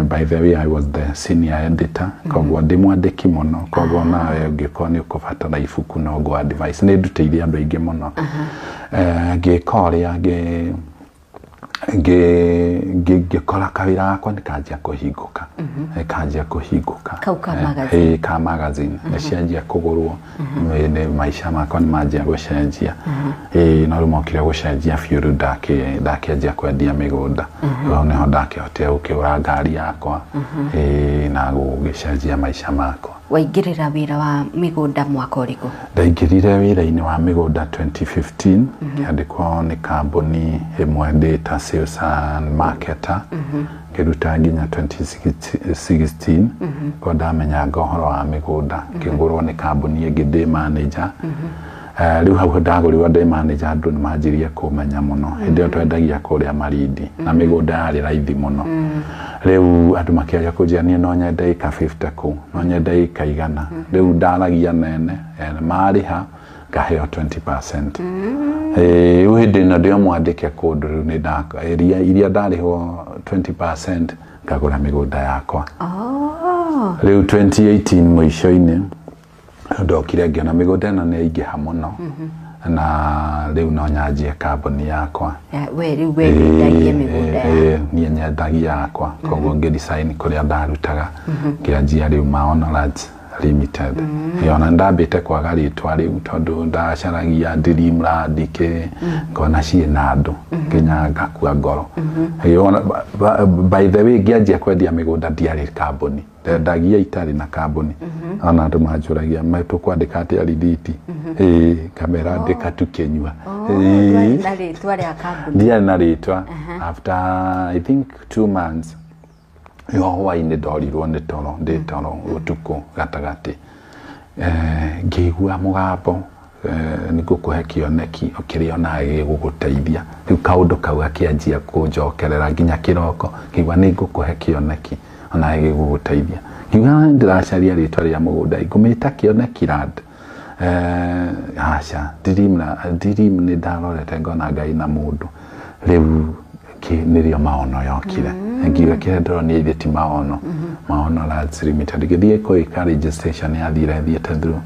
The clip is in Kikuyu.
By the way, I was the senior editor, koguo ndĩ mwandĩki mũno. Koguo nawe ũngĩkorwo nĩ ũkũbatara ibuku, no ngũ advice, nĩ ndutĩire andũ aingĩ mũno. Ngĩka ũrĩa ngĩkora kawĩra gakwa nĩ kanjia kũhingũka. Kanjia kũhingũka. Kau ka magazine. Ĩĩ, ka magazine nĩ cianjia kũgũrwo. Nĩ maica makwa nĩ manjia gũcenjia. Ĩĩ, no rĩu mokire gũcenjia biũ rĩu ndakĩanjia kwendia mĩgũnda. Hau nĩho ndakĩhotire gũkĩgũra ngari yakwa. Ĩĩ, na gũgĩcenjia maica makwa. Waingĩrĩra wĩra wa mĩgũnda mwaka ũrĩkũ? Ndaingĩrire wĩra-inĩ wa mĩgũnda 2015, ngĩandĩkwo nĩ kambuni ĩmwe ndĩ ta sales and marketer, ngĩruta nginya 2016 ko ndamenyanga ũhoro wa mĩgũnda. Ngĩgũrwo nĩ kambuni ĩngĩ ndĩ manager. Rĩu hau ndagũrirwo ndĩ manager, andũ nĩ manjirie kũmenya mũno. Hĩndĩ ĩyo twendagia kũrĩa Malindi na mĩgũnda yarĩ raithi mũno. Rĩu andũ makĩanjia kũnjĩra niĩ no nyende ĩka 50 kũu, no nyende ĩka 100. Rĩu ndaragia nene, marĩha ngaheo 20%. Rĩu hĩndĩ ĩno ndĩ o mwandĩke kũndũ, rĩu nĩ iria ndarĩhwo 20% ngagũra mĩgũnda yakwa. Rĩu 2018 mũico-inĩ ndokire ngĩona mĩgũnda ĩno nĩ yaingĩha mũno na rĩu no nyanjie kambuni yakwa. We rĩu we wendagie mĩgũnda yaku. Niĩ nyendagia yakwa, koguo ngĩ-resign kũrĩa ndarutaga, ngĩanjia rĩu Maono Lands Limited. Ona ndambĩte kwaga rĩtwa rĩu tondũ ndacaragia Dreamland kĩ, ngona ciĩna andũ nginya ngakua ngoro. Ona by the way, ngĩanjia kwendia mĩgũnda ndiarĩ kambuni, ndendagia itarĩ na kambuni. Ona andũ manjũragia, "Tũkwandĩka atĩa rithiti?" Ĩĩ, ngamera, "Andĩka tu Kĩnyua." Ndwarĩ na rĩtwa rĩa kambuni? Ndiarĩ na rĩtwa. After, I think, 2 months, yo hwainĩ ndorirwo nĩ toro, ndĩ toro ũtukũ gatagatĩ, ngĩigua mũgambo, nĩ ngũkũhe kĩoneki kĩrĩa onawe gĩgũgũteithia. Rĩu kaũndũ kau gakĩanjia kũnjokerera nginya kĩroko, ngĩigua nĩ ngũkũhe kĩoneki onawe gĩgũgũteithia. Ngiuga ndĩracaria rĩtwa rĩa mũgũnda, ngũmĩta Kĩoneki Land? Aca, dream na dream nĩ ndarorete ngona Ngai na mũndũ. Rĩu nĩrĩo maono yokire, ngiuga kĩrĩa ndĩronire ithe ti maono. Maono Lands Limited, ngĩthiĩ kwĩka registration, yathire thiĩte through.